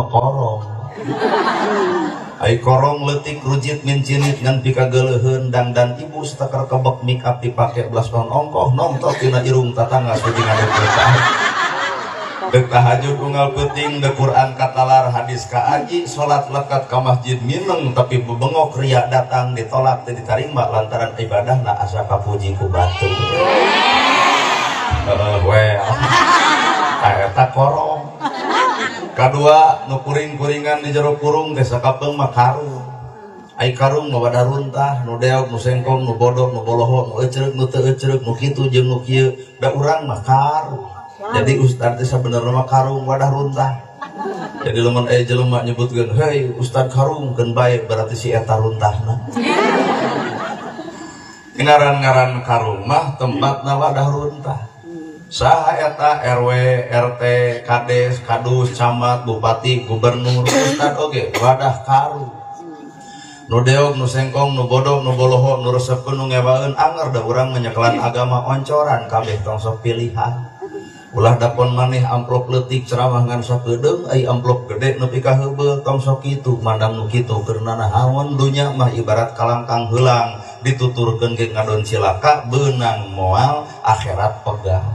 mah korong. Ai korong leutik rujit mincinit ngan pikageuleuheun, dangdan ibu sateker kebek, make up dipake belas tahun ongkoh nongtok tina irung tatangga suci ngadepkeun. Dek tahajud unggal peuting, dek Quran katalar, hadis kaaji, salat lekat ka masjid mineng, tapi bebengok ria datang ditolak, teu ditarima lantaran ibadahna asa kapuji ku batur. Heeh, well. Eta korong. Kadua, nu kuring-kuringan di jero kurung teh sakapeung mah karung. Ai karung mah wadah runtah, nu deog, nu sengkong, nu bodoh, nu boloho, nu ecreuk, nu teu ecreuk, nu kitu jeung nu kieu, da urang mah karung. Jadi ustad teh sabenerna mah karung wadah runtah. Jadi lamun aya jelema nyebutkeun, "Hei, ustad karung," keun bae, berarti si eta runtahna. Ngaran-ngaran karung mah tempatna wadah runtah. Saha eta? RW, RT, Kades, Kadus, Camat, Bupati, Gubernur, Ustad oge wadah karung. Nu deog, nu sengkong, nu bodoh, nu boloho, nu resepeun, nu ngewaeun, anger da urang menyekelan agama oncoran kabeh, tong sok pilihan. Ulah dapon maneh amplop leutik ceramah ngan sakedeung, ai amplop gede nepi ka heubeul, tong sok kitu mandang nu kitu keur nanahaon. Dunya mah ibarat kalangkang heulang, dituturkeun ge ngadon cilaka, beunang moal, akhirat pegal.